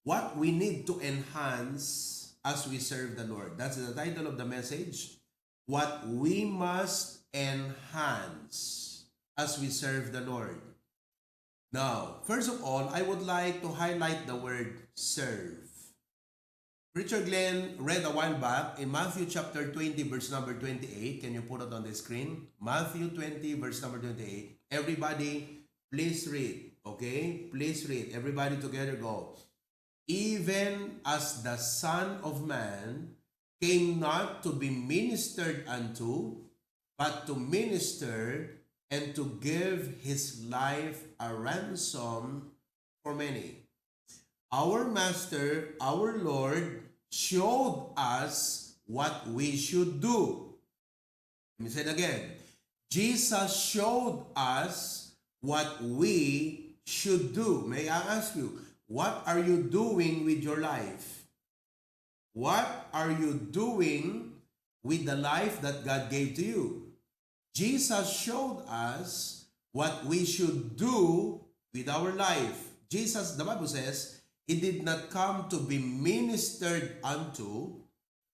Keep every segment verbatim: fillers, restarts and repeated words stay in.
what we need to enhance as we serve the Lord. That's the title of the message. What we must enhance as we serve the Lord. Now, first of all, I would like to highlight the word serve. Preacher Glenn read a while back in Matthew chapter twenty, verse number twenty-eight. Can you put it on the screen? Matthew twenty, verse number twenty-eight. Everybody, please read. Okay? Please read. Everybody together go. Even as the Son of Man came not to be ministered unto, but to minister and to give his life a ransom for many. Our Master, our Lord, showed us what we should do. Let me say it again. Jesus showed us what we should do. May I ask you, what are you doing with your life? What are you doing with the life that God gave to you? Jesus showed us what we should do with our life. Jesus, the Bible says, he did not come to be ministered unto,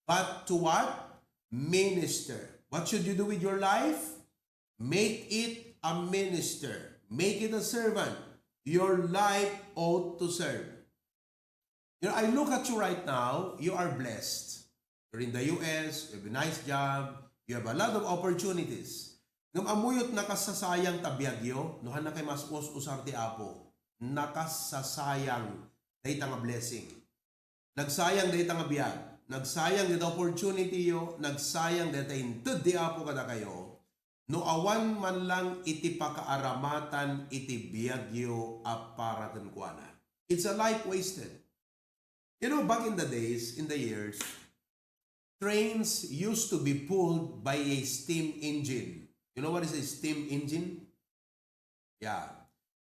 but to what? Minister. What should you do with your life? Make it a minister. Make it a servant. Your life ought to serve. You know, I look at you right now, you are blessed. You're in the U S, you have a nice job, you have a lot of opportunities. Ngem ammom, nakasasayang ta biagyo, no, haanna kay mas-us-usar ti Apo. Nakasasayang dayta nga blessing. Nagsayang dayta nga biag, nagsayang dayta opportunityyo, nagsayang dayta inted ti Apo kadakayo, no awan man lang iti pakaaramatan iti biagyo a para kenkuana. It's a life wasted. You know, back in the days, in the years, trains used to be pulled by a steam engine. You know what is a steam engine? Yeah.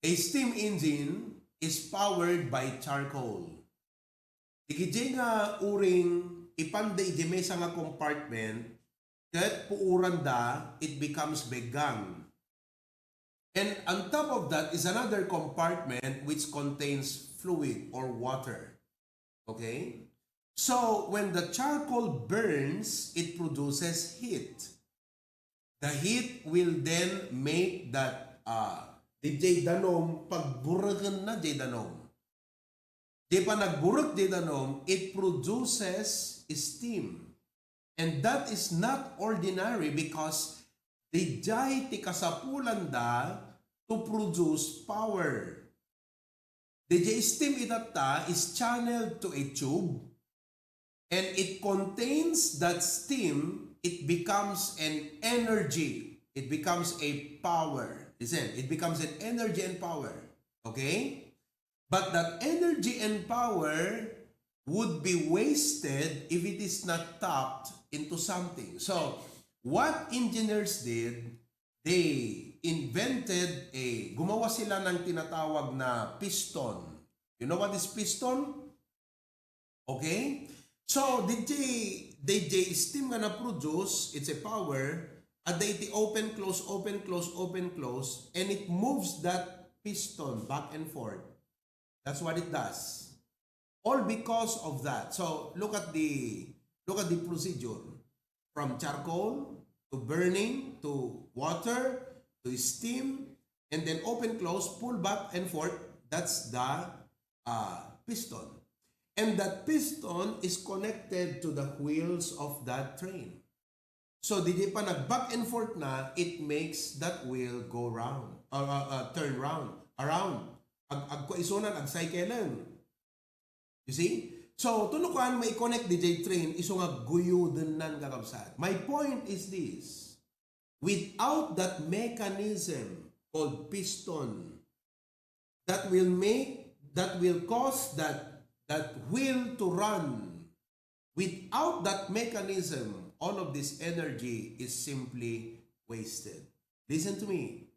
A steam engine is powered by charcoal. Digidiay nga uring ipanda idiay maysa nga compartment, ket puuranda, it becomes beggang. And on top of that is another compartment which contains fluid or water. Okay? So, when the charcoal burns, it produces heat. The heat will then make that, uh, diay danum, pagburekenna diay danum. Diay panagburek diay danum, it produces steam. And that is not ordinary because diay ti kasapulanda to produce power. Diay steam itatta is channeled to a tube, and it contains that steam, it becomes an energy, it becomes a power. Listen, it becomes an energy and power. Okay? But that energy and power would be wasted if it is not tapped into something. So, what engineers did, they invented a, gumawa sila ng tinatawag na piston. You know what is piston? Okay? So, diay, diay steam nga na-produce, it's a power, adda iti open, close, open, close, open, close, and it moves that piston back and forth. That's what it does. All because of that. So, look at the, look at the procedure. From charcoal to burning to water to steam, and then open, close, pull back and forth. That's the, uh, piston. And that piston is connected to the wheels of that train. So, diay panag-back and forth na, it makes that wheel go round, uh, uh, uh, turn round, around. Ag-, agkuaisonan, agcyclen. You see? So, tunukan, mai-connect diay train, isu nga guyudennan, kakabsat. My point is this. Without that mechanism called piston, that will make, that will cause that, that wheel to run. Without that mechanism, all of this energy is simply wasted. Listen to me.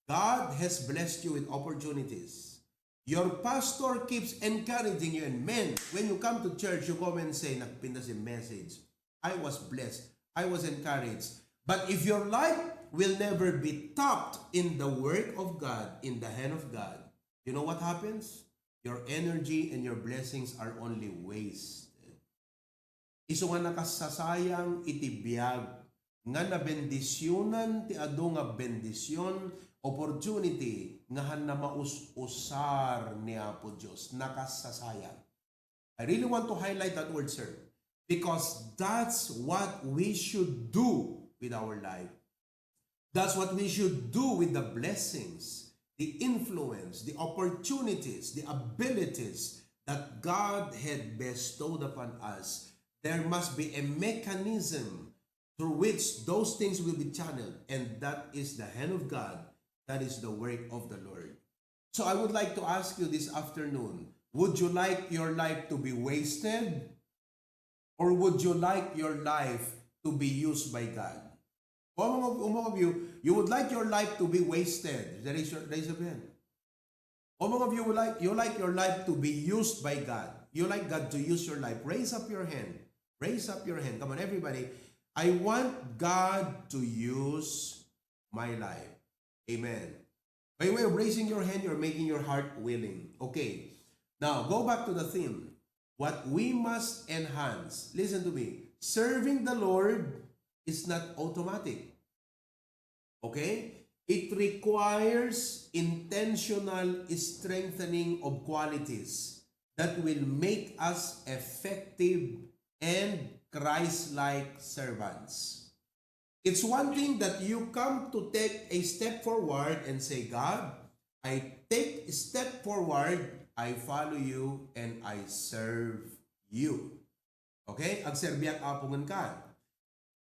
God has blessed you with opportunities. Your pastor keeps encouraging you, and men, when you come to church, you come and say, "Nagpintas a message. I was blessed. I was encouraged." But if your life will never be tapped in the work of God, in the hand of God, you know what happens? your energy and your blessings are only wasted. Isu nga nakassasayang iti biag nga nabendisionan ti adu nga bendision, opportunity nga hanna maus-usar ni Apo Dios. Nakassasayang. I really want to highlight that word, sir, because that's what we should do with our life. That's what we should do with the blessings, the influence, the opportunities, the abilities that God had bestowed upon us. There must be a mechanism through which those things will be channeled, and that is the hand of God, that is the work of the Lord. So I would like to ask you this afternoon, would you like your life to be wasted? Or would you like your life to be used by God? How many of, how many of you, you would like your life to be wasted? Raise your, raise your hand. How many of you would like, you like your life to be used by God? You like God to use your life? Raise up your hand. Raise up your hand. Come on, everybody. I want God to use my life. Amen. By way of raising your hand, you're making your heart willing. Okay. Now, go back to the theme. What we must enhance. Listen to me. Serving the Lord is not automatic. Okay? It requires intentional strengthening of qualities that will make us effective and Christ-like servants. It's one thing that you come to take a step forward and say, "God, I take a step forward, I follow you, and I serve you." Okay? Agserbiak, Apo, ngan ka.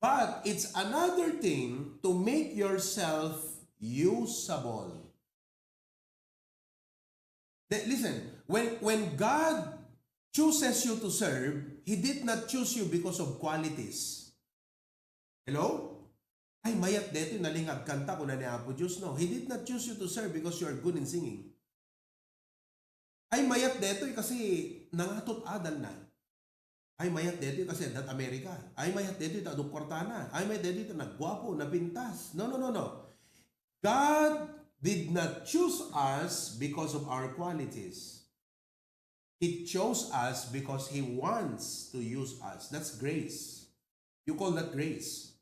But it's another thing to make yourself usable. The- listen, when, when God chooses you to serve, He did not choose you because of qualities. Hello? "Ay, mayat detoy, nalingag kanta," kuna ni Apo Dios. No, He did not choose you to serve because you are good in singing. "Ay, mayat detoy kasi nangatot adalna. Ay, mayat detoy kasi adda Amerika. Ay, mayat detoy ta adu kwartana. Ay, mayat detoy ta nagguapo, napintas." No, no, no, no. God did not choose us because of our qualities. He chose us because He wants to use us. That's grace. You call that grace.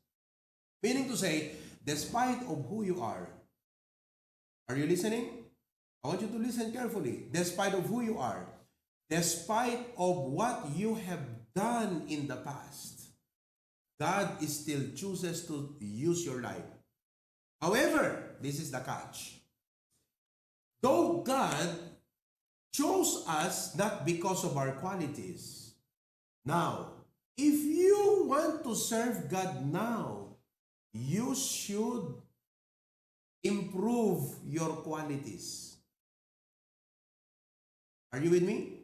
Meaning to say, despite of who you are, are you listening? I want you to listen carefully. Despite of who you are, despite of what you have done in the past, God still chooses to use your life. However, this is the catch. Though God chose us not because of our qualities. Now, if you want to serve God now, you should improve your qualities. Are you with me?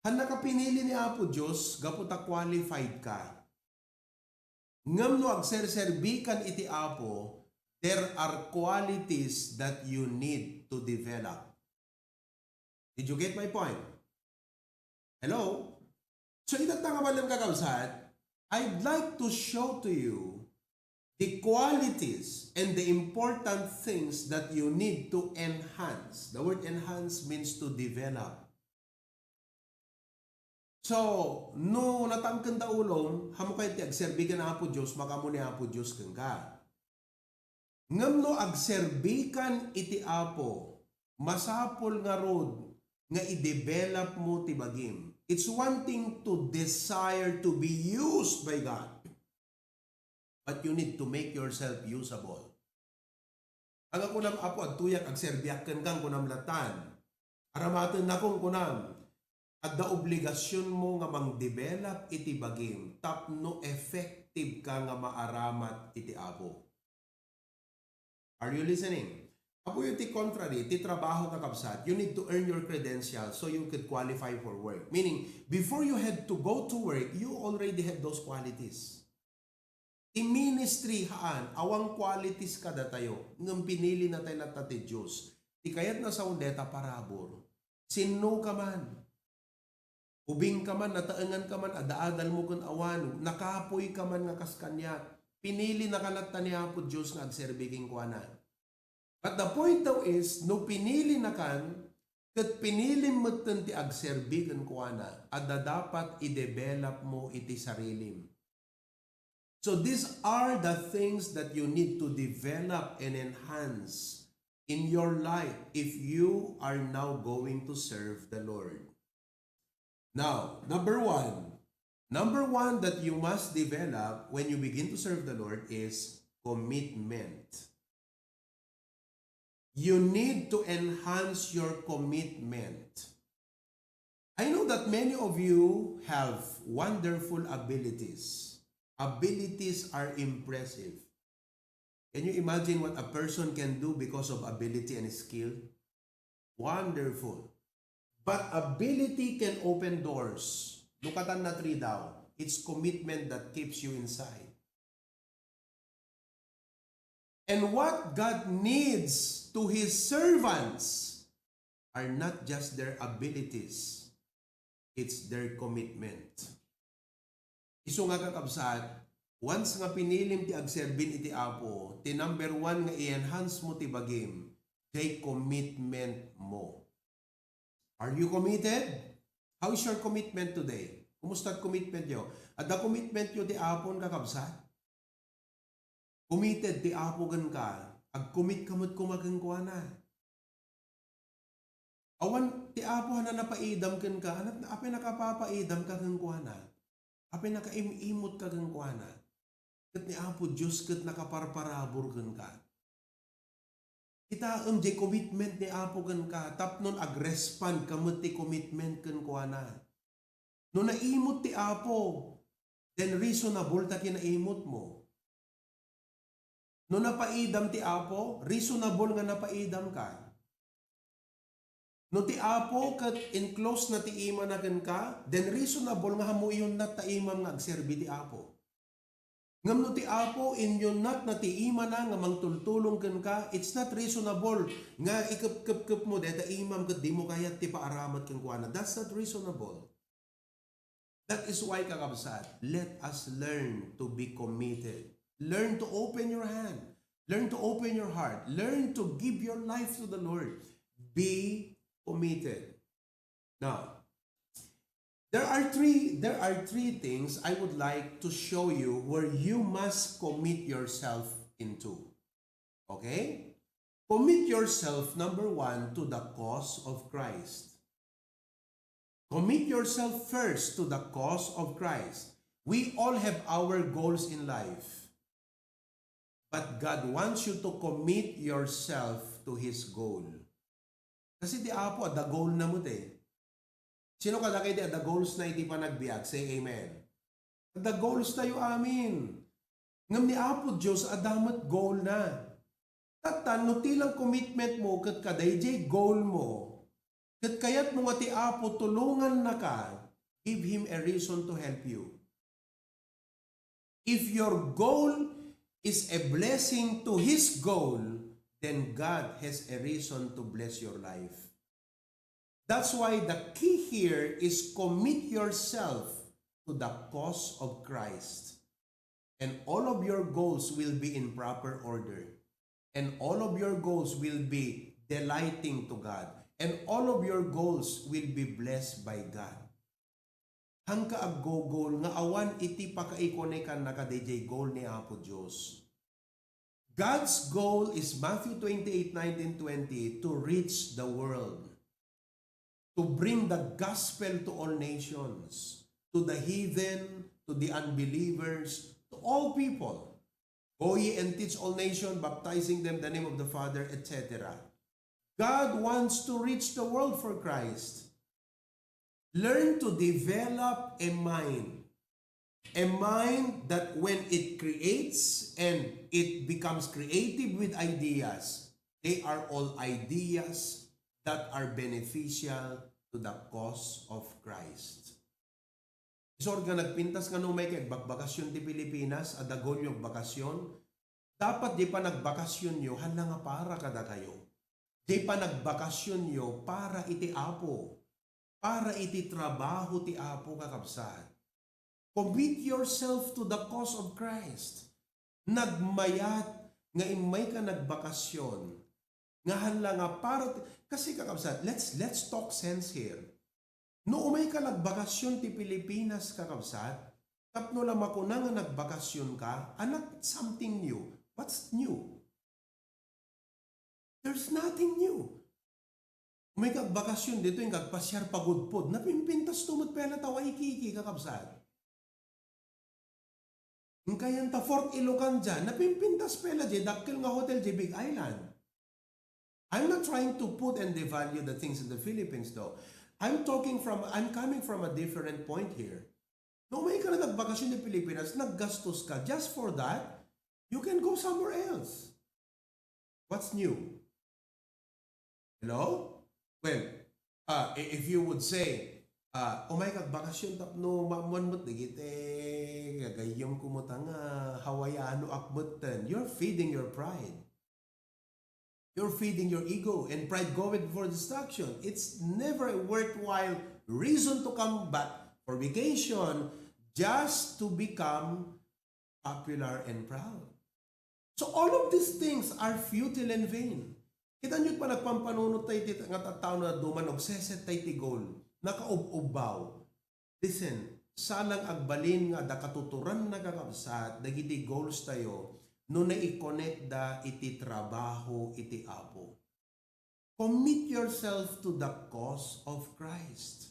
Hannaka pinili ni Apo Dios gapu ta qualified ka. Ngem no agserserbikan iti Apo, there are qualities that you need to develop. Did you get my point? Hello? So, itatta nga balem, kakabsat, I'd like to show to you the qualities and the important things that you need to enhance. The word enhance means to develop. So, no natangken da ulom, haanmo kayat ti agserbi ken Apo Dios, makaammo ni Apo Dios kenka. Ngem no agserbikan iti Apo, masapul ngarud nga i-develop mo ti bagim. It's one thing to desire to be used by God, but you need to make yourself usable. Ania kunam, "Apo, adtoyak, agserbiak kenka," kunam latan. "Aramatennakon," kunam. Adda obligasionmo nga mangdevelop iti bagim tapno effective ka nga maaramat iti Apo. Are you listening? Apoyo ti contrary, ti trabaho, kakabsat, you need to earn your credentials so you could qualify for work. Meaning, before you had to go to work, you already had those qualities. Ti ministry, haan, awan qualities kadatayo, ngem pinilinatayo latta ti Dios. Ti kayatna sawen dayta parabur. Sinno ka man. Ubing ka man, nataengan ka man, adda adalmo ken awan, nakapuy ka man nga kas kaniak. Pinilinaka latta ni Apo Dios nga agserbi kenkuana. But the point though is, no pinilinakan, Ket pinilim metten ti agserbi kenkuana, adda dapat i-develop mo iti sarilim. So these are the things that you need to develop and enhance in your life if you are now going to serve the Lord. Now, number one, number one that you must develop when you begin to serve the Lord is commitment. You need to enhance your commitment. I know that many of you have wonderful abilities. Abilities are impressive. Can you imagine what a person can do because of ability and skill? Wonderful. But ability can open doors. Lukatan na three daw. It's commitment that keeps you inside. And what God needs to His servants are not just their abilities, it's their commitment. Isu nga kakabsat, once nga pinilim ti agserbin iti Apo, ti number one nga i-enhance mo ti bagim, jay commitment mo. Are you committed? How is your commitment today? Kumusta commitment yo? Adda commitment yo ti Apo, kakabsat? Committed ti Apo kenka, agcommit ka met koma kenkuana. Awan ti Apo a napaidam kenka, anat-, apay nakapapaidam ka kenkuana? Apay nakaim-imot ka kenkuana? Ket ni Apo Dios ket nakaparparabur kenka. Kitaem jay commitment ni Apo kenka, tapno agrespond ka met ti commitment kenkuana. No naimot ti Apo, then reasonable ta kinaimot mo. No napaidam ti Apo, reasonable nga napaidam ka. No ti Apo ket in-close na ti imana kenka, then reasonable nga ammoyo met ta imam nga agserbi ti Apo. Ngem no ti Apo inyunat na ti imana nga mangtultulong kenka, it's not reasonable nga ikepkepkep mo dayta imam ket dimo kayat ti paaramat kenkuana. That's not reasonable. That is why, kakabsat, let us learn to be committed. Learn to open your hand. Learn to open your heart. Learn to give your life to the Lord. Be committed. Now, there are three, there are three things I would like to show you where you must commit yourself into. Okay? Commit yourself, number one, to the cause of Christ. Commit yourself first to the cause of Christ. We all have our goals in life. But God wants you to commit yourself to His goal. Kasi ti Apo, adda goal na met eh. Sino kadakayo ti adda goals na iti panagbiag? Say amen. Adda goals tayo amin. Ngem ni Apo Dios, adda met goal na. Tatta, no ti lang commitment mo ket kadaydiay goal mo, ket kayat mo nga ti Apo tulongannaka, give Him a reason to help you. If your goal is a blessing to His goal, then God has a reason to bless your life. That's why the key here is commit yourself to the cause of Christ. And all of your goals will be in proper order. And all of your goals will be delighting to God. And all of your goals will be blessed by God. Haanka aggogol nga awan iti pakaikunikannaka daydiay goal ni Apo Dios. God's goal is Matthew twenty-eight nineteen twenty, to reach the world, to bring the gospel to all nations, to the heathen, to the unbelievers, to all people. Go ye and teach all nations, baptizing them in the name of the Father, et cetera. God wants to reach the world for Christ. Learn to develop a mind. A mind that when it creates and it becomes creative with ideas, they are all ideas that are beneficial to the cause of Christ. Isur nga nagpintas nga no, umay kay agbakbakasyon ti Pilipinas, adda goalyo agbakasyon. Dapat diay panagbakasyonyo, haan nga para kadakayo. Diay panagbakasyonyo para iti Apo, para iti trabaho ti Apo, kakabsat. Commit yourself to the cause of Christ. Nagmayat nga immayka nagbakasyon. Nga hala nga para ti-, kasi, kakabsat, let's, let's talk sense here. No umay ka nagbakasyon ti Pilipinas, kakabsat, tapno la makuna nga nagbakasyon ka, anak, something new. What's new? There's nothing new. Umay ka agbakasyon ditoy, nga agpasiar pagudpod, napimpintas to met pay la ta Waikiki, kakabsat. Inkay anta Fort Ilocan dia, napimpintas pay la diay dakkel nga hotel diay Big Island. I'm not trying to put and devalue the things in the Philippines, though. I'm talking from, I'm coming from a different point here. No, umay ka nagbakasyon ti Pilipinas, naggastos ka just for that, you can go somewhere else. What's new? Hello? Well, ah, i-, if you would say, ah, "Umay ka agbakasyon tapno maammoan met dagiti gagayyemko met nga Hawaiiano ak metten," you're feeding your pride. You're feeding your ego, and pride goeth before destruction. It's never a worthwhile reason to come back for vacation just to become popular and proud. So all of these things are futile and vain. Kita niyo pa nagpampanunot tayo ti nga tattao nga duman, nagseset tayo ti goal, nakaub-ubbaw. Listen, salang agbalin nga adda katuturanna, kakabsat, dagiti goals tayo no nai-connect da iti trabaho iti Apo. Commit yourself to the cause of Christ.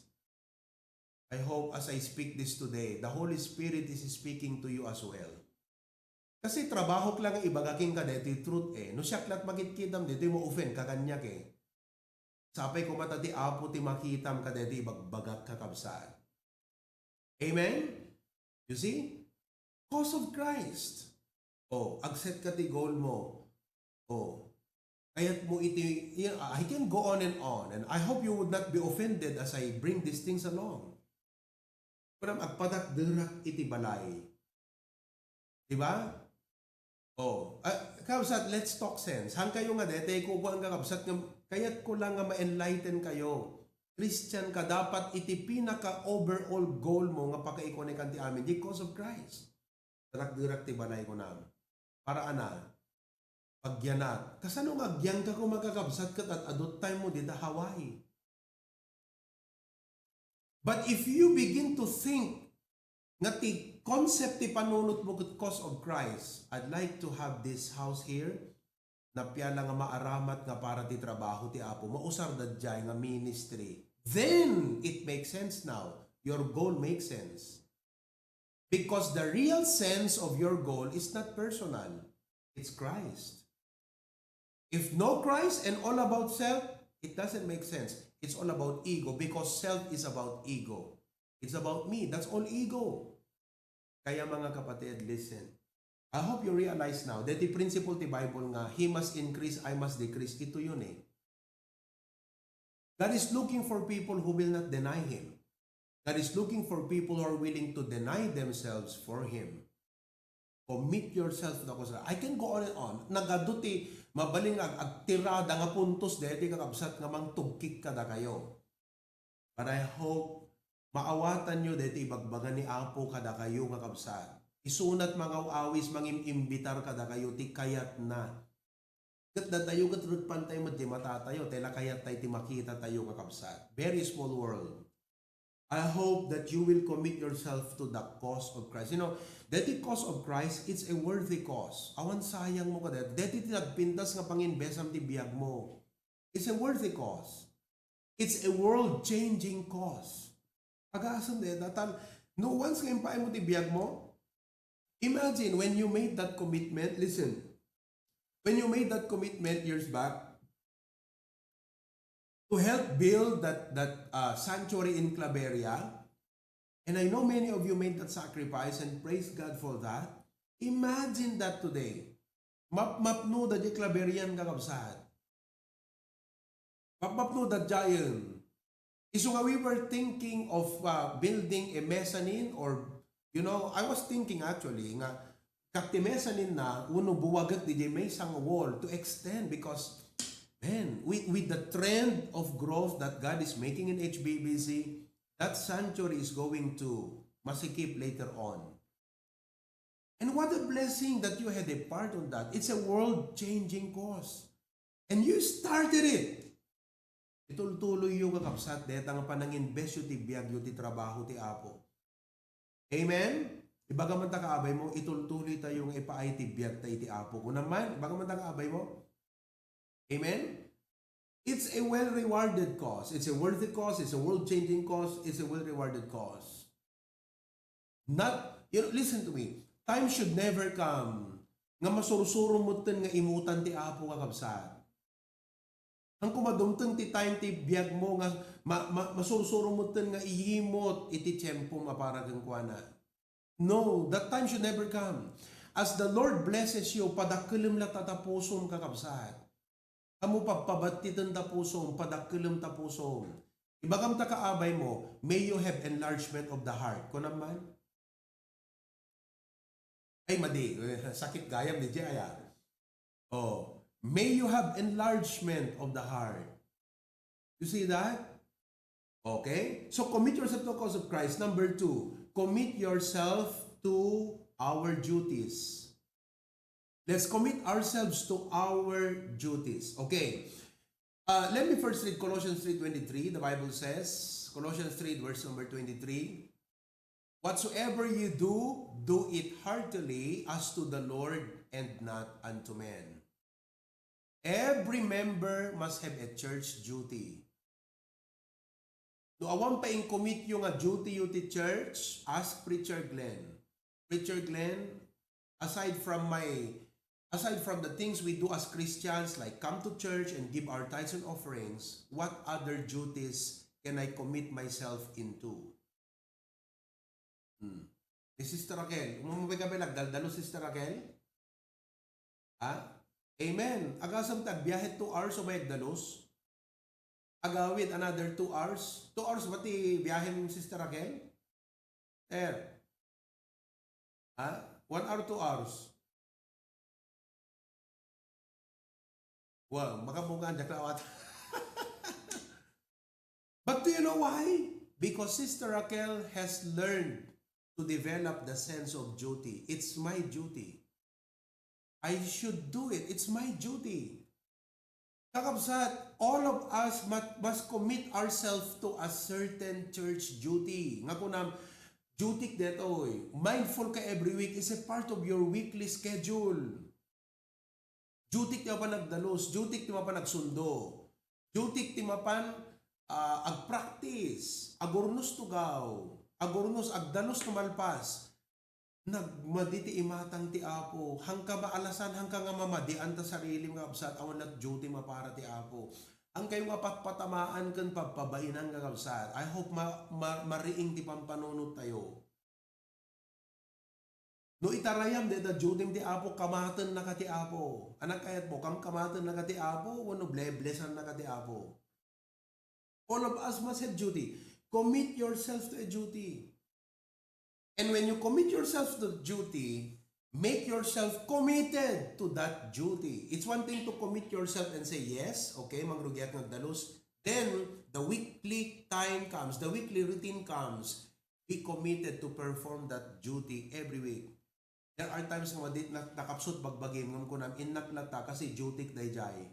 I hope as I speak this today, the Holy Spirit is speaking to you as well. Kasi trabahok lang nga ibaga kenka daytoy truth eh. No siak la't makitkitam daytoy, ma-offend ka kaniak eh. Sapay koma ta ti Apo ti makitam kadaytoy ibagbagak, kakabsat. Amen? You see? Cause of Christ. Oh, agset ka ti goal mo. Oh, kayat mo iti, yeah, I can go on and on, and I hope you would not be offended as I bring these things along. Kunam, agpatakderak iti balay. Di ba? Oh, ah, kabsat, let's talk sense. Hangkayo nga dete, kukuan ka, kabsat, nga kayat ko lang nga ma-enlighten kayo. Christian ka, dapat iti pinaka overall goal mo nga pakaikuan kan ti amin, di cause of Christ. Tatakderak ti balay, kunam. Para ana, pagyanat. Kasano nga agyang ka koma, kakabsat, ket ad-adut time mo dita Hawaii? But if you begin to think nga ti concept ti panunot mo ket cause of Christ, "I'd like to have this house here, napiala nga maaramat nga para ti trabaho ti Apo, mausar daydiay nga ministry." Then, it makes sense now. Your goal makes sense. Because the real sense of your goal is not personal. It's Christ. If no Christ and all about self, it doesn't make sense. It's all about ego because self is about ego. It's about me. That's all ego. Kaya, mga kapatid, listen. I hope you realize now that the principle ti Bible nga, "He must increase, I must decrease," ito yun eh. God is looking for people who will not deny Him. God is looking for people who are willing to deny themselves for Him. Commit yourself to the cause. I can go on and on. Nagadu ti mabalin nga ag-, agtirada nga puntos deti, kakabsat, nga mangtugkik kadakayo. But I hope maawatan yo deti ibagbaga ni Apo kadakayo, kakabsat. Isunat mangaw-awis, mangim-imbitar kadakayo ti kayatna. Ket datayo ket rikpan tayo met ti matatayo, tay la kayat tayo ti makita tayo, kakabsat. Very small world. I hope that you will commit yourself to the cause of Christ. You know, deti cause of Christ, it's a worthy cause. Awan sayang mo kada. Deti ti nagpintas nga panginbesam ti biag mo. It's a worthy cause. It's a world-changing cause. Agasem deta, tal-, no, once nga impaay mo ti biag mo, imagine when you made that commitment, listen, when you made that commitment years back to help build that, that, uh, sanctuary in Claveria, and I know many of you made that sacrifice and praise God for that. Imagine that today. Mapmapno da di Claverian, kakabsat. Mapmapno da giant. Isu nga we were thinking of, uh, building a mezzanine or, you know, I was thinking actually nga kat ti mezzanine na, uno buwaget di di may sang wall to extend because, man, with, with the trend of growth that God is making in H B B C, that sanctuary is going to masikip later on. And what a blessing that you had a part on that. It's a world-changing cause. And you started it. Itultuloyyo, kakabsat, deta nga pananginvestyo ti biagyo ti trabaho ti Apo. Amen? Ibaga man ta kaabay mo, itultuloy tayo nga ipaay ti biag ta iti Apo. Kunam man, ibaga man ta kaabay mo. Amen? It's a well-rewarded cause. It's a worthy cause. It's a world-changing cause. It's a well-rewarded cause. Not, you know, listen to me. Time should never come nga masursuro metten nga imutan ti Apo, kakabsat. Ang kumadumteng ti time ti biag mo nga ma-, ma-, masursuro metten nga iyimot iti tiempo mapara kenkuana. No, that time should never come. As the Lord blesses you, padakkelem la ta ta pusom, kakabsat. Ammo pagpabattiten ta pusom, padakkelem ta pusom. Ibagam ta kaabay mo, "May you have enlargement of the heart." Kunam man? Ay, madi. Eh, sakit gayam ni Jay, ah. Oh, "May you have enlargement of the heart." You see that? Okay? So commit yourself to the cause of Christ. Number two, commit yourself to our duties. Let's commit ourselves to our duties. Okay. Uh, let me first read Colossians three twenty-three. The Bible says, Colossians three, verse number twenty-three, "Whatsoever you do, do it heartily as to the Lord and not unto men." Every member must have a church duty. No awan pa inkommityo nga duty-yo ti church, ask Preacher Glenn. "Preacher Glenn, aside from my, aside from the things we do as Christians, like come to church and give our tithes and offerings, what other duties can I commit myself into?" Hmm. Ni Sister Raquel, umamay ka ba nagdaldalo, Sister Raquel? Ha? Amen. Agasam ta agbiahe two hours o may agdalus? Agawid another two hours? Two hours ba ti biahem, Sister Raquel? Ter. Ha? One hour, two hours? Wow, makabungaan, diak lawat. But do you know why? Because Sister Raquel has learned to develop the sense of duty. "It's my duty. I should do it. It's my duty." Kakabsat, all of us must, must commit ourselves to a certain church duty. Nga kunam, duty detoy. Mindful ka every week is a part of your weekly schedule. Duty ti mapan agdalus, duty ti mapan agsundo, duty ti mapan, ah, agpractice, agurnos tugaw, agurnos agdalus no malpas. Nagmadi ti imatang ti Apo. Hangka maalasan, hangka nga mamadian ta sarilim nga kabsat, awan lat duty mapara ti Apo. Hangkayo nga patpatamaan ken pabpabainan nga kabsat. I hope ma-, ma-, mariing ti pampanunot tayo. No itarayam dayta duty ti Apo, kamatennaka ti Apo. Anak kayat mo, kam-, kamatennaka ti Apo, wenno bleblesannaka ti Apo. All of us must have duty. Commit yourself to a duty. And when you commit yourself to duty, make yourself committed to that duty. It's one thing to commit yourself and say, "Yes, okay, mangrugiak nga agdalus." Then, the weekly time comes, the weekly routine comes. Be committed to perform that duty every week. There are times nga madi-, na-, nakapsut bagbagim, ngem kunam, "Innak latta, kasi duty dayjay."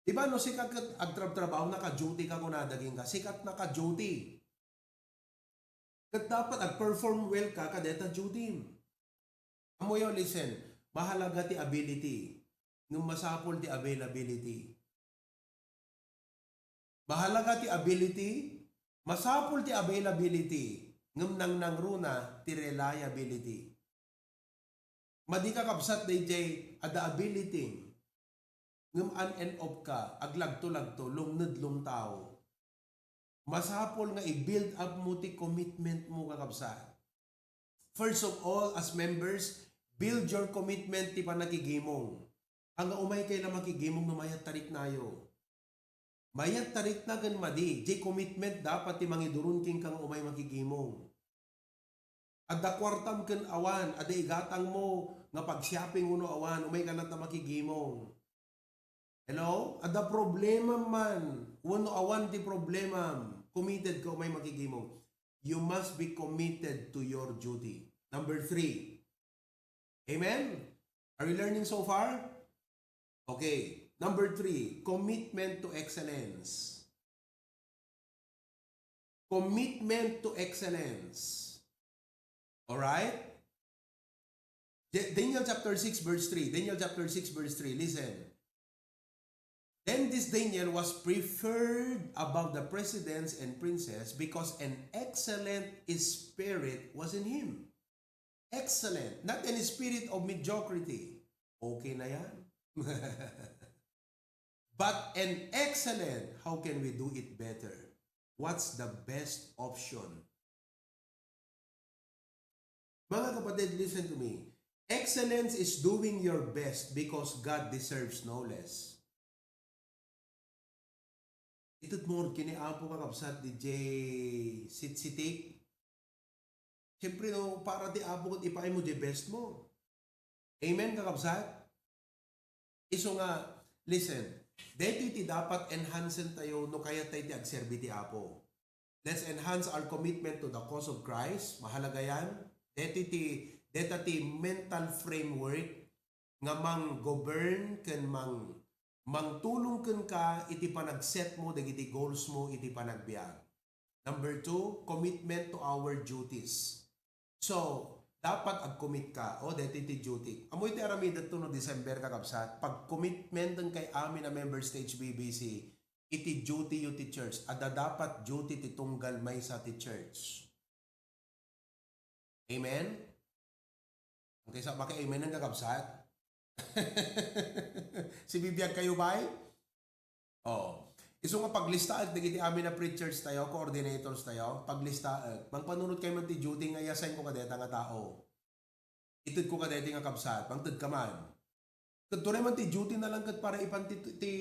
Di ba, no, sika ket agtrabtrabaho, naka-duty ka, kunada kenka, sika naka-duty. Ket dapat ag-perform well ka kadayta duty. Ammoyo, listen, mahalaga ti ability, ngem masapul ti availability. Mahalaga ti ability, masapul ti availability, ngem nangnangruna ti reliability. Madi ka, kabsat, dayjay adda ability, ngem on and off ka, aglagto-lagto, lumned lumtao. Masapul nga i-build up mo ti commitment mo, kakabsat. First of all, as members, build your commitment ti panakigimong. Ania, umay kay la makigimong no mayat ta riknayo. Mayat ta rikna ken madi, jay commitment dapat ti mangiduron kenka nga umay makigimong. Adda kuartam ken awan, adda igatangmo nga pag-shopping wenno awan, umay ka latta makigimong. Hello? Adda problemam man, wenno awan ti problemam, committed ka umay makigimong. You must be committed to your duty. Number three. Amen? Are we learning so far? Okay. Number three, commitment to excellence. Commitment to excellence. All right? Da- Daniel chapter six verse three. Daniel chapter six verse three. Listen. Then this Daniel was preferred above the presidents and princes because an excellent spirit was in him. Excellent. Not an spirit of mediocrity. Okay na yan. But an excellent, how can we do it better? What's the best option? Mga kapatid, listen to me. Excellence is doing your best because God deserves no less. Itutmod ken ni Apo, kakabsat, D J Sitsitik. Siyempre, no, para ti Apo ket ipaay mo di best mo. Amen, kakabsat? Isu nga, listen, daytoy ti dapat enhansen tayo no kayat tayo ti agserbi ti Apo. Let's enhance our commitment to the cause of Christ. Mahalaga yan. Daytoy ti, dayta ti mental framework nga mang-govern ken mang-, mangtulong kenka iti panagset mo dagiti goals mo iti panagbiag. Number two, commitment to our duties. So, dapat agcommit ka. O, deti ti duty. Ammoy ti aramidetto no December, kakabsat. Pag-commitment ng kay amin a members ti H B B C, iti duty yu ti church. Adda dapat duty ti tunggal maysa ti church. Amen? Ang kaysa, baka amen ang kakabsat? Sibibiag kayo, bay? Oo. Isu nga paglistaek dagiti amin a preachers tayo, coordinators tayo, paglistaek. Mangpanunot kayo man ti duty nga i-assign ko kadeta nga tao. Ited ko kadeti nga kabsat, mangted ka man. Ket turay man ti duty na lang ket para ipan ti, ti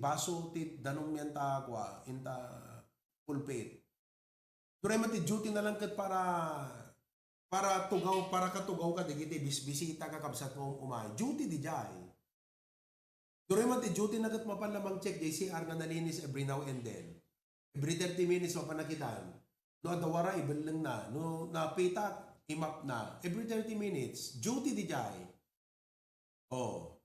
baso, ti danum yan ta, kua, inta pulpit. Turay man ti duty na lang ket para, para tugaw, para katugaw ka dagiti bisbisita nga kabsat nga um-, umay. Duty di jay. Turay man ti duty na ket mapan lamang check jay C R nga nalinis every now and then. Every thirty minutes, mapan nakitan. No adda wara, ibelleng na. No napitak, imap na. Every thirty minutes, duty di jay. Oh.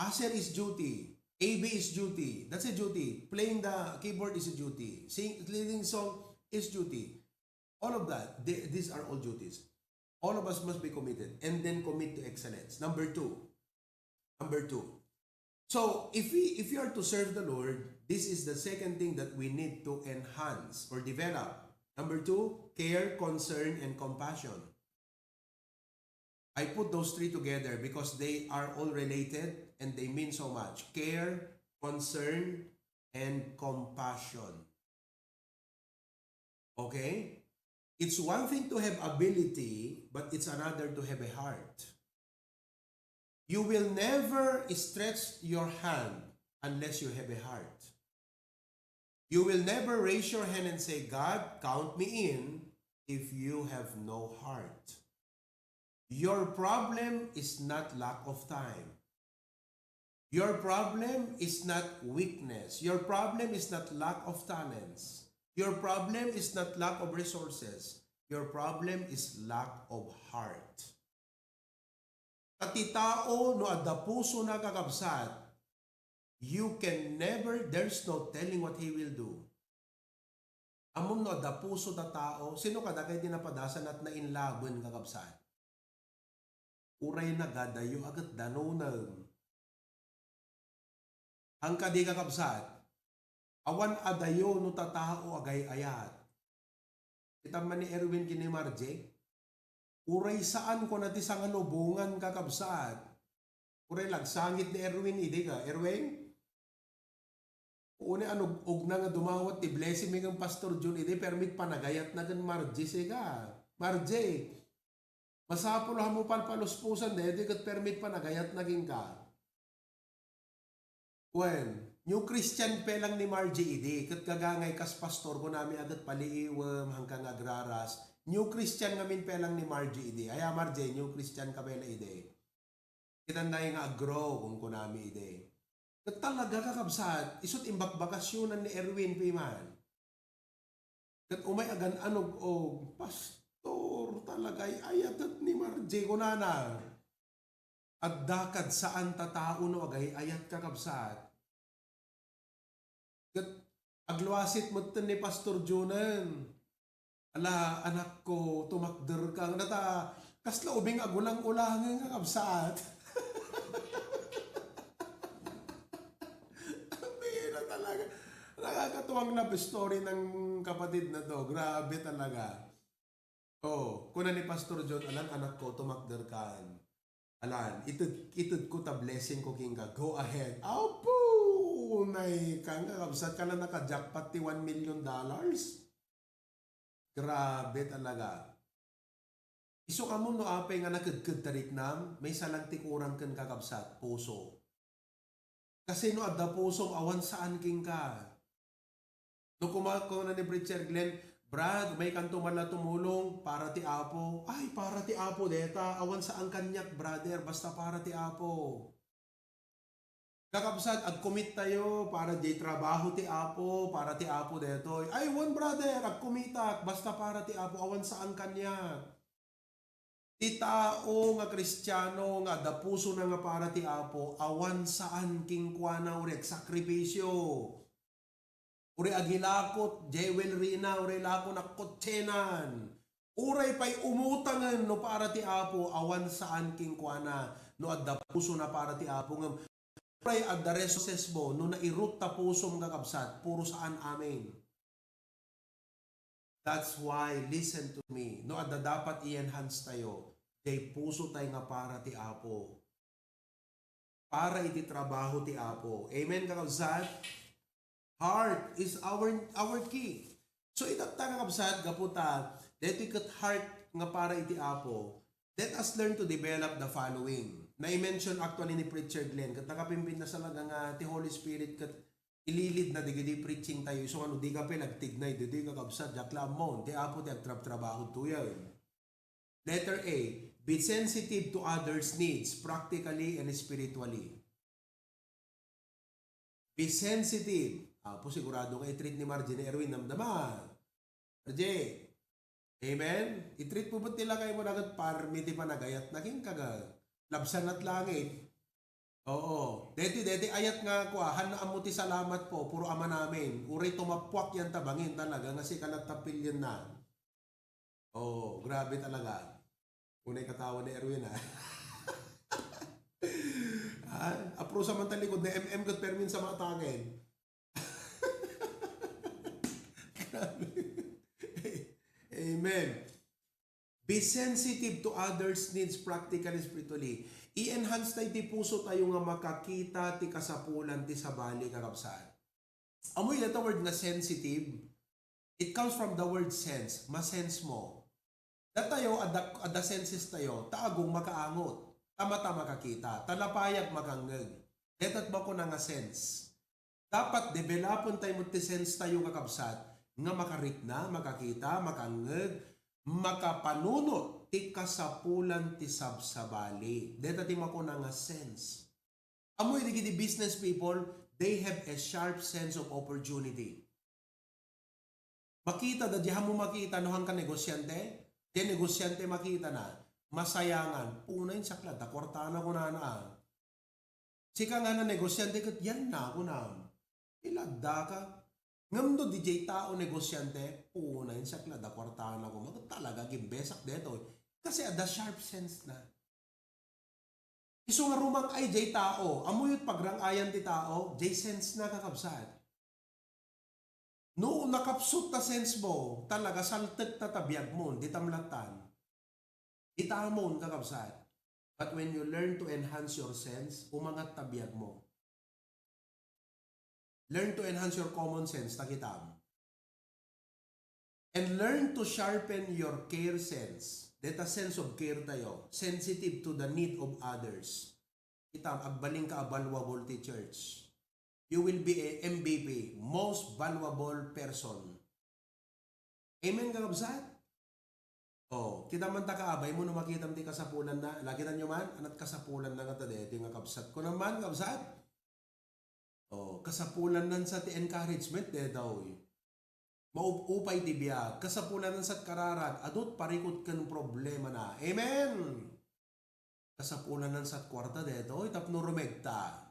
Usher is duty. A B is duty. That's a duty. Playing the keyboard is a duty. Sing, leading song is duty. All of that, they, these are all duties. All of us must be committed and then commit to excellence. Number two. Number two. So, if we, if you are to serve the Lord, this is the second thing that we need to enhance or develop. Number two, care, concern, and compassion. I put those three together because they are all related and they mean so much. Care, concern, and compassion. Okay? It's one thing to have ability, but it's another to have a heart. You will never stretch your hand unless you have a heart. You will never raise your hand and say, "God, count me in," if you have no heart. Your problem is not lack of time. Your problem is not weakness. Your problem is not lack of talents. Your problem is not lack of resources. Your problem is lack of heart. Ta ti tao, no adda puso na, kakabsat, you can never, there's no telling what he will do. Ammom no adda puso ta tao, sino kadagiti napadasan at nainlaben, kakabsat? Uray nagadayo a ket danoneng. Ang kadi, kakabsat, awan adayo no tatao agay-ayat. Kita man ni Erwin ken ni Marje. Uray saan ko na ti sangalubongan, kakabsat. Uray lagsangit ni Erwin idi ka. Erwin? Uni, anug-ugna nga dumawat ti blessing mi ken Pastor Jun idi, permit panagayatna ken Marje, sika. Marje, masapul a mo palpaluspusan daytoy ket permit panagayatna kenka. Wen, New Christian pa lang ni Margie idi, ket gagangay kas pastor, kunami a ket paliiwem, hangkan nga agraras. New Christian ngamin pa lang ni Margie idi. Aya, Margie, New Christian ka pa la idi. Kitan tayo nga aggrow, kun kunami idi. Ket talaga, kakabsat, isut' imbakbakasyonan ni Erwin Piman. Ket umay agan-anog, o, "Pastor, talaga, ay-ayatek ni Margie," kunana. Adda kad saan ta tao no agay-ayat, kakabsat. Ket agluasit metten ni Pastor Jonan. "Ala, anakko, tumakder ka." Nata, kasla ubing agulang-ulangen, kakabsat. Bira talaga. Nakakatuwang love story ng kapatid na to. Grabe talaga. Oh, kuna ni Pastor John, "Alan, anakko, tumakder kan. Alan, ited, ited ko ta blessing ko kenka. Go ahead." Apo! Nay, kang kakabsat ka na naka-jackpot ti one million dollars. Grabe talaga. Isu kamo no apay nga nakedked ta riknam, maysa lang ti kurang ken, kakabsat, puso. Kasi no adda pusom, awan saan kenka. No kuma-, kuna ni Preacher Glenn, "Brad, maykanto man la tumulong para ti Apo." Ay, para ti Apo deta. Awan saan kaniak, brother, basta para ti Apo. Kakabsat, agcommit tayo para di trabaho ti Apo, para ti Apo detoy. Ay, wen, brother, agcommitak, basta para ti Apo, awan saan kaniak. Ti tao nga Kristiano nga adda pusona nga para ti Apo, awan saan kenkuana, uray agsakripisyo. Uray agilakot, jewelry na, uray lakon a kotsenan. Uray pay umutangen no para ti Apo, awan saan kenkuana no adda pusona para ti Apo. Ngem uray adda resources mo, no nairut ta pusom, kakabsat, puro saan amin. That's why, listen to me, no adda dapat i-enhance tayo, jay puso tayo nga para ti Apo. Para iti trabaho ti Apo. Amen, kakabsat? Heart is our, our key. So, itatta, kakabsat, gapu ta, detoy ket heart nga para iti Apo, let us learn to develop the following. Na-mention actually ni Preacher Glenn, ket nakapimpintas talaga nga ti Holy Spirit ket ililid na dagiti preaching tayo. Isu nga no di ka pay nagtignay, ditoy, kakabsat, diak la ammo, ti Apo ti agtrabtrabaho tuyen. Letter A, be sensitive to others' needs practically and spiritually. Be sensitive. Apo, sigurado nga i-treat ni Margie ni Erwin, namdama. Margie. Amen? I-treat mo ba't nila kayo mo nagat parmi ti panagayat na king kaga? Labsan at langit. Oo. Deti, deti ayat nga kua, han ammo ti salamat po, puro ama namin. Uray tumappuak yan tabangin talaga, nga sika nagtapilyan na. Oo, grabe talaga. Unay katawan ni Erwin, ha? Ha? Aprusa man talikod na M M ket permin sa mataken. Grabe. Amen. Be sensitive to others' needs practically, spiritually. I-enhance tayo ti puso tayo nga makakita ti kasapulan ti sabali, kakabsat. Amoy data word nga sensitive? It comes from the word sense. Masense mo. Datayo, adda, adda senses tayo, ta agong makaangot, ta mata makakita, ta napayag makangngeg. Dayta makuna nga sense. Dapat developon tayo met ti sense tayo, kakabsat, nga makarikna, makakita, makangngeg, makapanunot ti kasapulan ti sabsabali. Dayta ti makuna nga sense. Amoy dagiti business people, they have a sharp sense of opportunity. Makita da, di mo makita no hangka negosyante, di negosyante makita na, masayangan, "Punay, sakla da kuartana," kunana. Sika nga na negosyante ket yan na, kunam. Iladda ka. Ngem no di jay tao negosyante, "Punay, sakla da kuartana," kuma, talaga gimbesak detoy. Kasi adda sharp sense na. Isu nga rumang-ay jay tao, amoyot pagrang-ayan ti tao, jay sense na, kakabsat. No nakapsut ta sense mo, talaga saltek ta ta biag mo, di tamlatan. Di tamon, kakabsat. But when you learn to enhance your sense, umangat ta biag mo. Learn to enhance your common sense, ta kitam. And learn to sharpen your care sense. Deta sense of care tayo, sensitive to the need of others. Kitam, agbalin ka a valuable ti church. You will be a M V P, most valuable person. Amen, kakabsat? Oh, kita man ta kaabay mo no makitam ti kasapulan na. Lakitan nyo man, anat kasapulan na nga ta deti nga kabsat ko naman, kabsat? Oh, kasapulan nan sa ti encouragement, deta, oy. Maup-upay ti biag, kasapulan nan sa kararag, adut parikut ken problema na. Amen! Kasapulanan sa kuarta detoy tapno rumegta.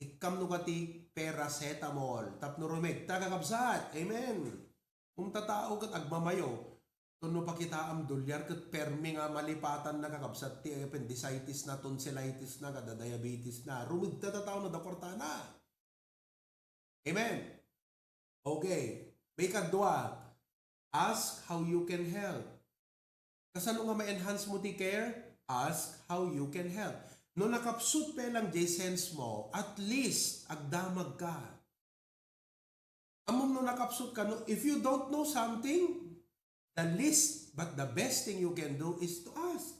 Ikkam no kati paracetamol tapno rumegta, kakabsat. Amen. Kung tatao ket agmamayo, tapno pakitaam dolyar ket permi nga malipatan na, kakabsat, ti appendicitis na, tonsillitis na, kada diabetes na. Rumegta tatao no da kuartana. Amen. Okay. May kadua, ask how you can help. Kasano nga ma-enhance mo ti care? Ask how you can help. No nakapsut pa lang jay sense mo, at least agdamag ka. Ammom no nakapsut ka, no? If you don't know something, the least but the best thing you can do is to ask.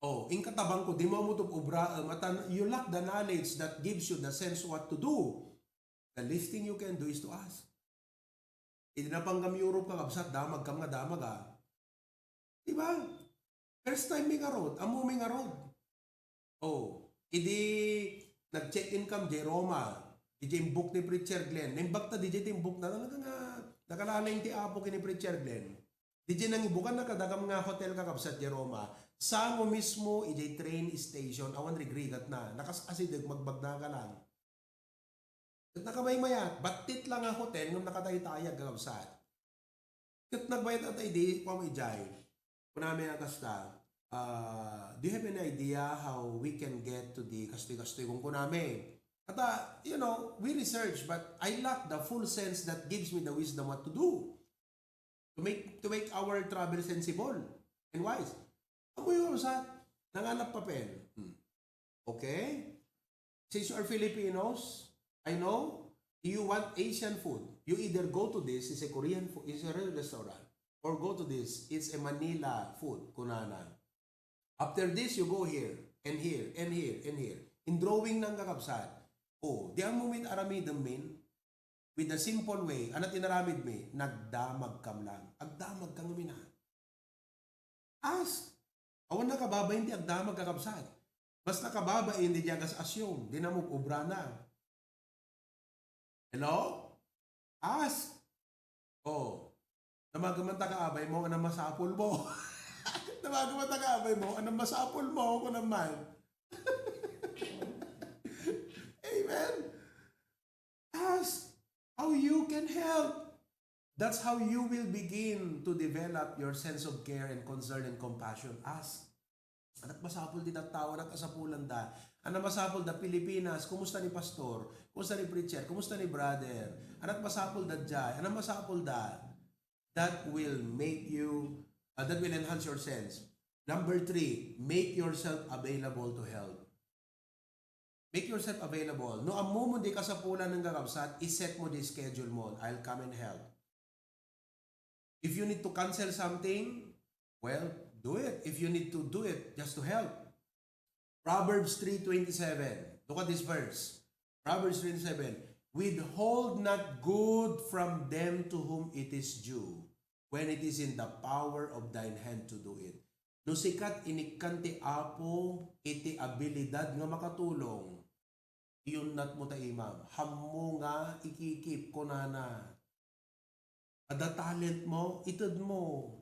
Oh, inkatabang ko, di mo mutup obra, uh, matan, you lack the knowledge that gives you the sense what to do. The least thing you can do is to ask. Idi napanggam Europe, kakabsat, damag kam nga damag, ah. Di ba? First time mi ngarud, ammo mi ngarud. Oh, idi nag-check-in kam jay Roma, di jay imbuk ni Preacher Glenn. Naimbag ta di jay ti imbuk na, talaga nga, nakalaleng ti Apo kini Preacher Glenn. Di jay nangibukan na kadagam nga hotel, kakabsat, jay Roma. Sango mismo, ijay train station, awan rigrigat na. Nakas-asideg, magbagna ka lang. Ket nakamaymayat, battit lang nga hotel, ngem nakataytayag, kakabsat. Ket nagbayad ata idi, kuam ijay. Kunami nga kasta, ah, "Do you have any idea how we can get to the kastoy-kastoy?" Kung kunami. Ata, you know, we research, but I lack the full sense that gives me the wisdom what to do. To make, to make our travel sensible and wise. Amoy, kakabsat, nangan-an papel. Hmm. Okay? Since you are Filipinos, I know you want Asian food. You either go to this, it's a Korean food, it's a real restaurant, or go to this, it's a Manila food, kunana. After this, you go here, and here, and here, and here. In drawing na, kakabsat. Oh, di ammo min aramidem min, with a simple way, ano ti inaramid mi? Nagdamag kam lang. Agdamag ka ngamin, ha? Ask. Awan nakababain ti agdamag, kakabsat. Basta kababain, di diagas assume. Di na mo obra na. Hello? Ask. Oh. Namaga man ta kaabay mo, anam masapul mo? Namaga man ta kaabay mo, anam masapul mo? Ako naman. Amen? Ask how you can help. That's how you will begin to develop your sense of care and concern and compassion. Ask. Anak masapul ti tattao, anak kasapulan da. Anak masapul da Pilipinas, kumusta ni pastor? Kumusta ni preacher? Kumusta ni brother? Anak masapul da jay, anak masapul da. That will make you, uh, that will enhance your sense. Number three, make yourself available to help. Make yourself available. No, ammo mo di kasapulan ng kakabsat, iset mo di schedule mo. I'll come and help. If you need to cancel something, well, do it. If you need to do it just to help. Proverbs three twenty-seven. Look at this verse. Proverbs twenty-seven. "Withhold not good from them to whom it is due, when it is in the power of thine hand to do it." No sika ti inikkan ti Apo iti abilidad nga makatulong, iyunnat mo ta imam. Hammo nga ikikip, kunana. Ada talent mo, ited mo.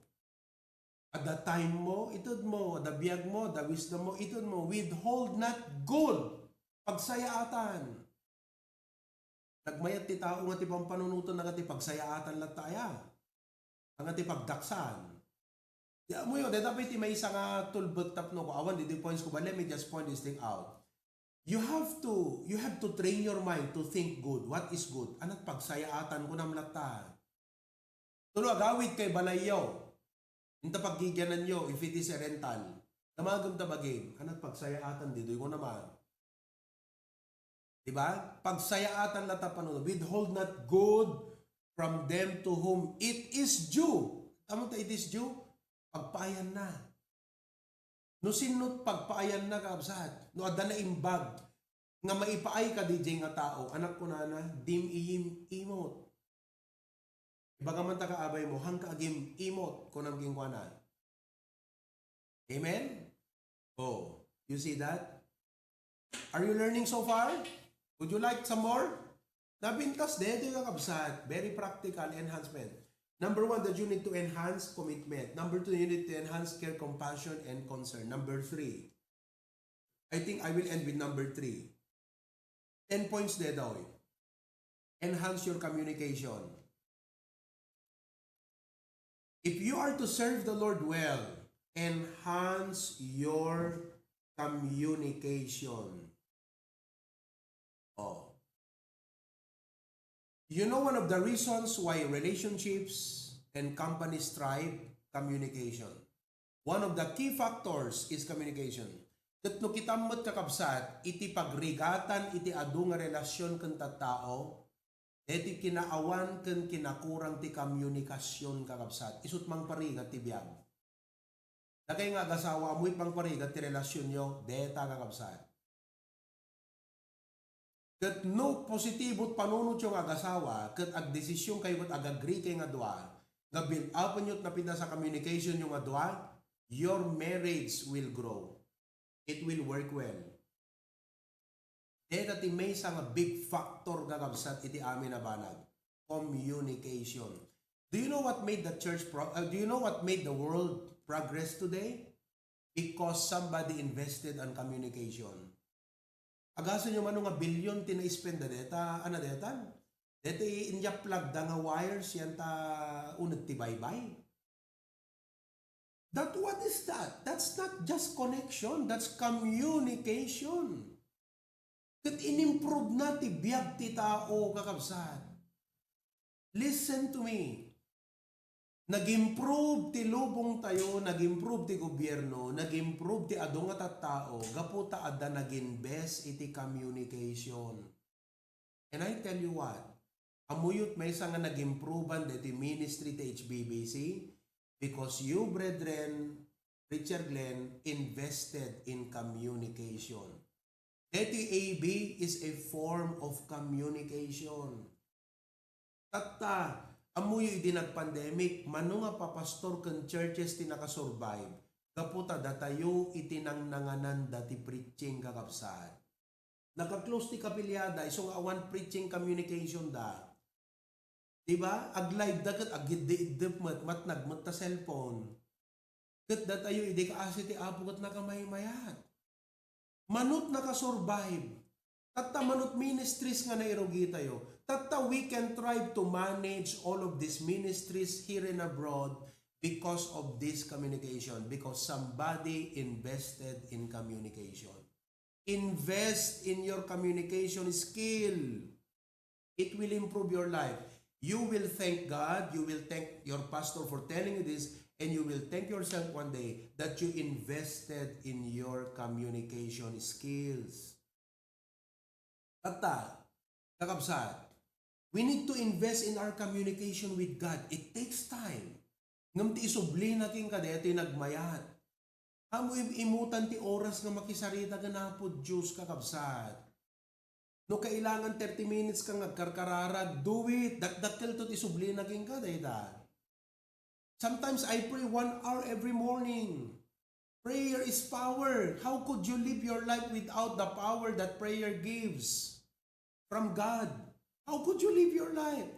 Ada time mo, ited mo. Ada biag mo, ada wisdom mo, ited mo. Withhold not good. Pagsayaatan. Nagmayat ti tao nga ti pampanunoten nga ti pagsayaatan latta aya. Nga ti pagdaksan. Di amoyo, deta pay ti maysa nga tulbek tapno ko awan, di, di points ko, but let me just point this thing out. You have to, you have to train your mind to think good. What is good? Anat pagsayaatan ko nam latta. Tulo agawid kay balayyo. Inta paggigiananyo, if it is a rental. Damagem ta bagim. Anat pagsayaatan, ditoy ko naman. Diba? Pagsayaatan latta panuno. "Withhold not good from them to whom it is due." Tama ta, it is due? Pagpaayan na. No sinno pagpaayan na, kabsat? No adda naimbag nga maipaay ka didiay nga tao, anak, kunana, dim iyim imot. Ibaga man ta kaabay mo, "Hangka agim imot," kunam kenkuana. Amen? Oh, you see that? Are you learning so far? Would you like some more? Napintas daytoy, kakabsat. Very practical enhancement. Number one, that you need to enhance commitment. Number two, you need to enhance care, compassion, and concern. Number three, I think I will end with number three. Ten points daytoy. Enhance your communication. If you are to serve the Lord well, enhance your communication. Oh. You know, one of the reasons why relationships and companies thrive, communication. One of the key factors is communication. Ket no kitam met, kakabsat, iti pagrigatan iti adu nga relasyon ken tattao, daytoy kinaawan ken kinakurang ti komunikasion, kakabsat. Isu't mangparigat ti biag. Dakay nga agasawa, ammoy pangparigat ti relasyonyo, deta, kakabsat. Ket no positibo ti panunotyo nga agasawa, ket agdesision kayo ket agagree kay nga dua, nga build upenyo ti napintas a communicationyo nga dua, your marriage will grow. It will work well. Deta ti maysa nga big factor, kakabsat, iti amin a banag. Communication. Do you know what made the church pro-, uh, do you know what made the world progress today? Because somebody invested on communication. Agasanyo mano nga bilyon ti na-spend da deta, ana detan? Deta inyaplag da nga wires yan ta uneg ti baybay. That, what is that? That's not just connection, that's communication. Ket inimprove na ti biag ti tao, kakabsat. Listen to me. Nag-improve ti lubong tayo, nag-improve ti gobierno, nag-improve ti adu nga tattao, gapu ta adda nag-invest iti communication. And I tell you what, ammoyo ti maysa nga nag-improvean daytoy ministry ti H B B C, because you, brethren, Richard Glenn, invested in communication. Daytoy A B is a form of communication. Tatta, ammoyo idi nag-pandemic, mano nga papastor ken churches ti nakasurvive, gapu ta datayo iti nangnangananda ti preaching, kakabsat. Naka-close ti kapiliada, isu nga awan preaching communication da. Di ba? Ag-live da ket agidde-iddep met, matnag met ta cellphone. Ket datayo idi kaasi ti Apo ket nakamaymayat. Mano ti nakasurvive. Tatta, mano ti ministries nga nairugi tayo. Tatta, we can try to manage all of these ministries here and abroad because of this communication, because somebody invested in communication. Invest in your communication skill. It will improve your life. You will thank God, you will thank your pastor for telling you this, and you will thank yourself one day that you invested in your communication skills. Tatta, kakabsat, we need to invest in our communication with God. It takes time. Ngem ti isublina kenka, daytoy nagmayat. Ammo im-, imutan ti oras nga makisarita ken Apo Dios, kakabsat. No kailangan thirty minutes ka nga agkarkararag, do it. Dakdakkel to ti sublina kenka dayta. Sometimes I pray one hour every morning. Prayer is power. How could you live your life without the power that prayer gives from God? How could you live your life?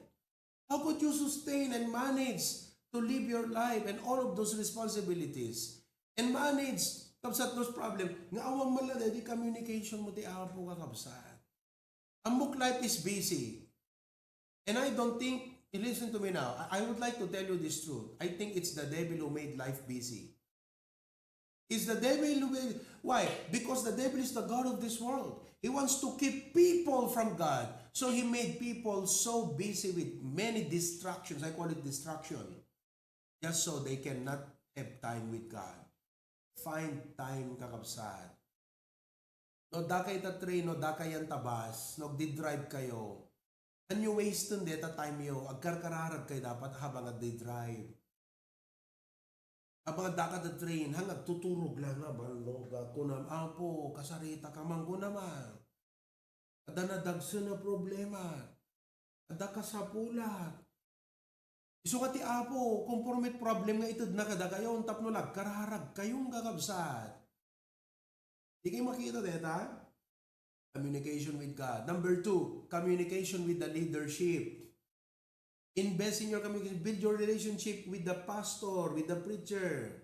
How could you sustain and manage to live your life and all of those responsibilities? And manage, kabsat, those problem. Nga awan man lang di communication mo ti Apo, kakabsat. Ammok life is busy. And I don't think, listen to me now, I, I would like to tell you this truth. I think it's the devil who made life busy. It's the devil who made, why? Because the devil is the god of this world. He wants to keep people from God. So he made people so busy with many distractions. I call it distraction. Just so they cannot have time with God. Find time, kakabsat. No, dakay ta train, no, dakay yan ta bus, no, agdi-drive kayo, ania wasten deta time yo, agkarkararag kayo dapat habang agdi-drive. Habang addaka ta train, hang agtuturog lang nga, balog, kunam, "Apo, kasarita ka man," kunam, ah. Adda nadagsen a problema. Adda kasapulan. Isu nga ti Apo, konforme ti problem nga itedna kadakayo, tapno agkararag kayo, kakabsat. Di kayo makita deta? Communication with God. Number two, communication with the leadership. Invest in your communication. Build your relationship with the pastor, with the preacher.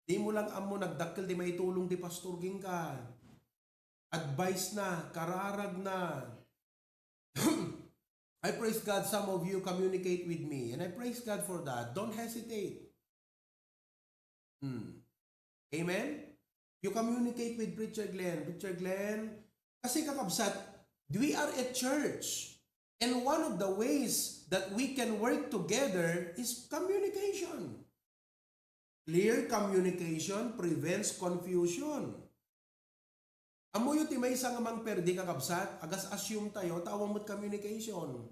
Di mo lang ammo nagdakkel ti maitulong ti pastor kenka. Advice na, kararag na. I praise God, some of you communicate with me, and I praise God for that. Don't hesitate. Hmm. Amen? You communicate with Preacher Glenn. Preacher Glenn, kasi kakabsat, we are a church. And one of the ways that we can work together is communication. Clear communication prevents confusion. Ammoyo ti maysa nga mangperdi, kakabsat, agas-assume tayo, ta awan met communication.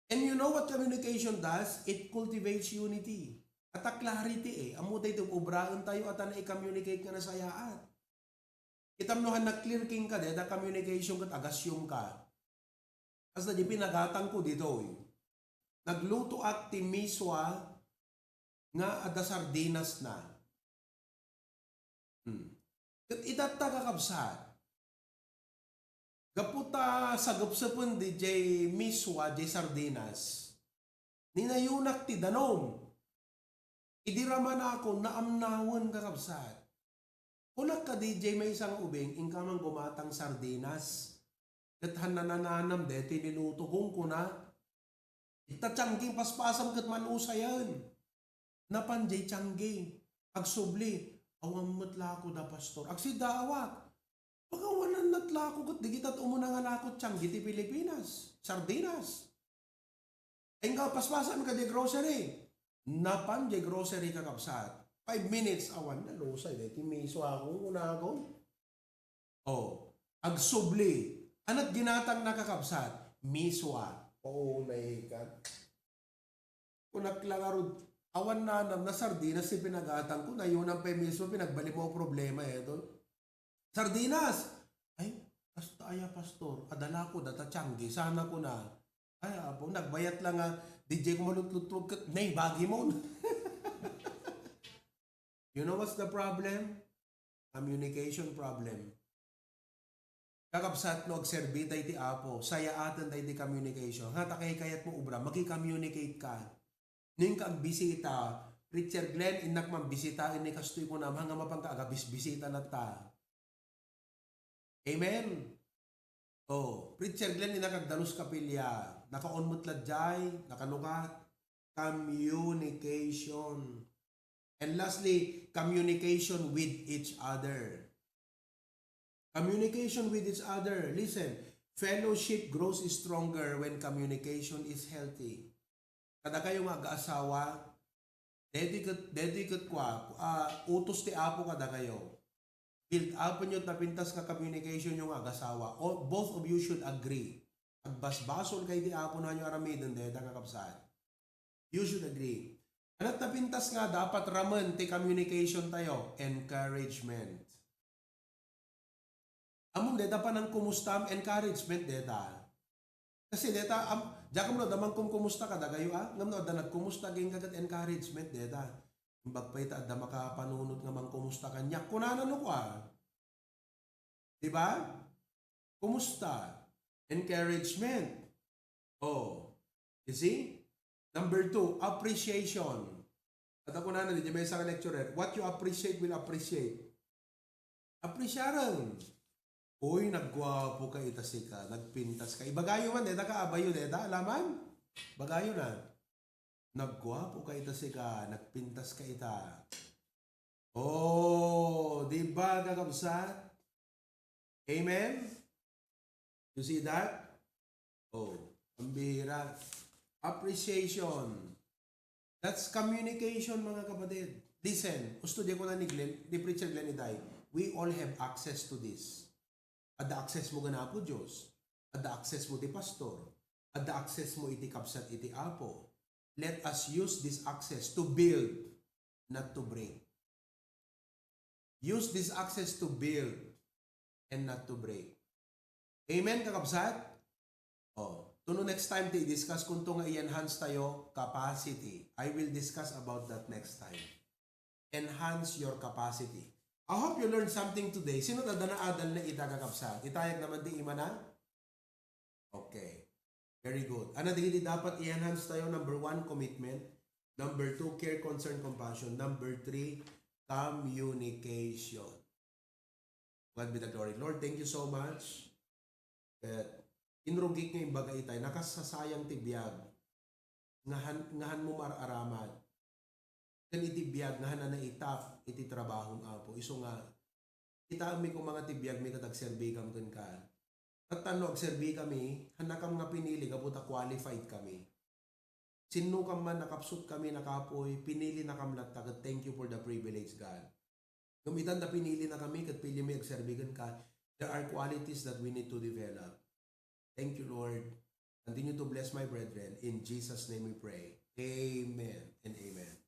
And you know what communication does? It cultivates unity. At a clarity eh. Ammo tayo, obraen tayo at na i-communicate nga nasayaat. Itam no han nag-clear kenka, deta communication ket agasiyom ka. Kasta di pinagatangko ditoy. Naglutoak ti miswa nga adda sardinas na. Hmm. Ket itatta, kakabsat, gapu ta sagepsepen di jay miswa, jay sardinas, ninayonak ti danum. Idi ramanakon, naamnawen, kakabsat. Kunak kadi jay maysa nga ubing, inka man gumatang sardinas. Ket han nananam deti niluto, kunkuna. Ita tianggi paspasam ket malusayen. Napan jay tianggi. Agsubli, awan met lako da, pastor. Agsiddaawak. Pagawanan met lako ket digitat umuna nga lako tianggi ti Pilipinas. Sardinas. Inka paspasam ka di grocery. Napan di grocery, kakabsat. Five minutes, awan na, lusay, deti miswa ako, unakon. Oh, agsubli. Anat ginatang na, kakabsat? Miswa. Oh my God. Kunak lang arud, awan nanam na sardinas ti pinagatang ko, nayunan pay miswa, pinagbali mo problema, eh, to. Sardinas! Ay, kasta aya, pastor, adalako data tianggi, sana ko na. Ay, apo, nagbayat lang nga, di jay ko malutlutlog ket, nay, bagi mo. You know what's the problem? Communication problem. Kakabsat, no agserbi tayo ti Apo, sayaaten tayo ti communication. Nga ta kay kayat mo obra, maki-communicate ka. Ning ka agbisita, Preacher Glenn, innak man bisitaen ni kastoy ko naman nga mapan ka agabisbisita na ta. Amen. Oh, Preacher Glenn, innak agdalus kapilya. Nakaon met ladiay, nakalukat. Communication. And lastly, communication with each other. Communication with each other. Listen, fellowship grows stronger when communication is healthy. Kada kayo nga aga-asawa, deti ket, deti ket kwa, ah, utos ti Apo kada kayo. Build up-enyo ti napintas nga communication-yo nga agasawa. O, both of you should agree. Agbasbasol kay ti Apo no hanyo aramiden dayta, kakabsat. You should agree. Anat napintas nga dapat ramen ti communication tayo? Encouragement. Ammom dayta panangkumusta, encouragement dayta. Kasi deta, am, diak ammo no adda mangkumkumusta kadagayo, a? Ngem no adda nagkumusta, agingga ket encouragement deta. Imbag pay ta adda makapanunot nga mangkumusta kaniak, kunana no kua. Di ba? Kumusta? Encouragement. Oh. You see? Number two, appreciation. At ako na, di may isang lecturer, what you appreciate will appreciate. Appreciaren. Uy, nagguapo ka ita sika, nagpintas ka. Ibagayo man, deta ka, abayo, deta, alaman? Bagayo na. Nagguapo ka ita sika, nagpintas ka ita. Oh, di ba, kakabsat? Amen? You see that? Oh, ang bihira. Appreciation. That's communication, mga kapatid. Listen, usto di ko na ni Glenn, ni Preacher Glenn Iday. We all have access to this. Adda access mo ganapo Dios. Adda access mo ti pastor. Adda access mo iti kabsat iti Apo. Let us use this access to build, not to break. Use this access to build and not to break. Amen, kakabsat? Oh, tuno next time ti i-discuss kunto nga i-enhance tayo capacity. I will discuss about that next time. Enhance your capacity. I hope you learned something today. Sino adda naadal na ita, kakabsat? Itayag naman ti imana? Okay. Very good. Ano dagiti dapat i-enhance tayo? Number one, commitment. Number two, care, concern, compassion. Number three, communication. God be the glory. Lord, thank you so much. That inrugik nga imbaga itay, nakasasayang ti biag. Ngahan, ngahan mo mar-aramad. Ken iti biag, ngahan a naitaf iti trabahom, Apo. Isu nga, kitaenmi koma nga ti biagmi ket agserbikam kenka. Ket ta no agserbikami, hannakam nga pinili gapu ta qualified kami. Sinnokam man, nakapsutkami, nakapoy, pinilinakam latta, ket thank you for the privilege, God. Ngem ita ta pinilinakami, ket pilimi agserbi kenka, there are qualities that we need to develop. Thank you, Lord. Continue to bless my brethren. In Jesus' name we pray. Amen and amen.